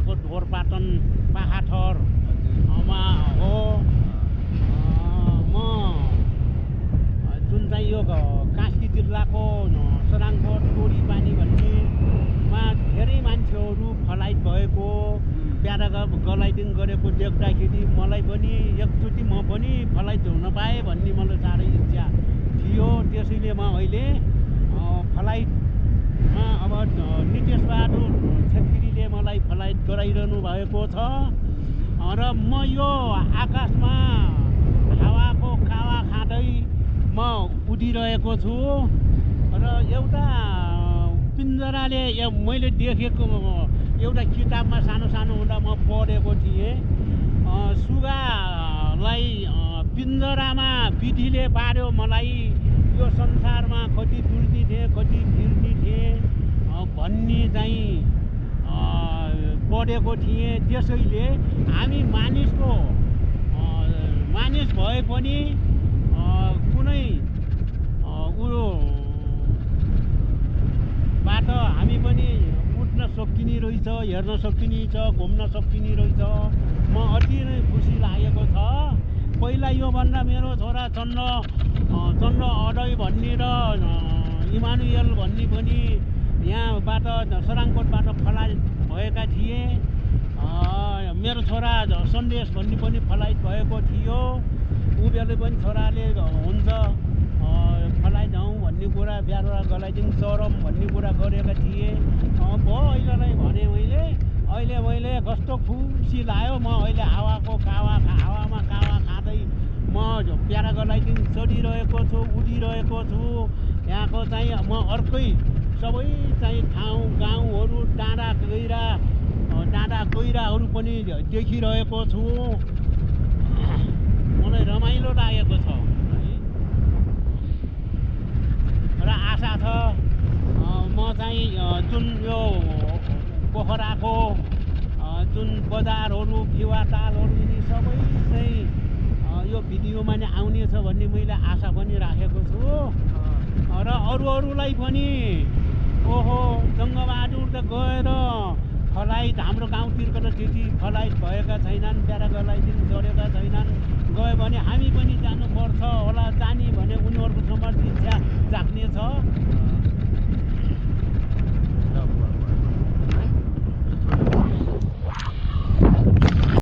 जिल्लाको ढोरपाटन पाखाथरमा हो। म जुन चाहिँ यो कास्की जिल्लाको सराङकोट तोरीपानी भन्नेमा धेरै मान्छेहरू फलाइट भएको प्याराग्लाइडिङ गरेको देख्दाखेरि मलाई पनि एकचोटि म पनि फलाइट हुन पाएँ भन्ने मलाई साह्रै इच्छा थियो। त्यसैले म अहिले फ्लाइटमा अब नितेश बहादुर छेत्रीले मलाई फ्लाइट गराइरहनु भएको छ र म यो आकाशमा हावाको कावा खाँदै म उडिरहेको छु र एउटा पिञ्जराले मैले देखेको एउटा किताबमा सानो सानो हुँदा म पढेको थिएँ। सुगालाई पिञ्जरामा विधिले पार्यो मलाई यो संसारमा कति डुल्ने थिएँ कति फिर्ने थिएँ भन्ने चाहिँ पढेको थिएँ। त्यसैले हामी मानिस भए पनि कुनै उयोबाट हामी पनि उठ्न सकिने रहेछ, हेर्न सकिने छ, घुम्न सकिने रहेछ। म अति नै खुसी लागेको छ। पहिला योभन्दा मेरो छोरा चन्द्र अडै भन्ने र इमानुएल भन्ने पनि यहाँबाट सराङकोटबाट फ्लाइट भएका थिए। मेरो छोरा सन्देश भन्ने पनि फ्लाइट भएको थियो। उनीहरूले पनि छोराले हुन्छ फ्लाइट जाउँ भन्ने कुरा प्याराग्लाइडिङ चरम भन्ने कुरा गरेका थिए। अहिलेलाई भने अहिले मैले कस्तो खुसी लाग्यो। म अहिले हावामा कावा खाँदै म प्याराग्लाइडिङ चढिरहेको छु, उडिरहेको छु। यहाँको चाहिँ म अर्कै सबै चाहिँ ठाउँ गाउँहरू डाँडा गैराहरू पनि देखिरहेको छु। मलाई रमाइलो लागेको छ र आशा छ म चाहिँ जुन यो पोखराको जुन बजारहरू भिवातालहरू यिनी सबै चाहिँ यो भिडियोमा नै आउनेछ भन्ने मैले आशा पनि राखेको छु र अरूलाई पनि ओहो जङ्गबहादुर त गएर फ्लाइट हाम्रो गाउँतिरको त त्यति फ्लाइट भएका छैनन्, प्याराग्लाइडिङ चढेका छैनन्। गयो भने हामी पनि जानुपर्छ होला। जाने भने उनीहरूको समर्थ इच्छा जाग्नेछ।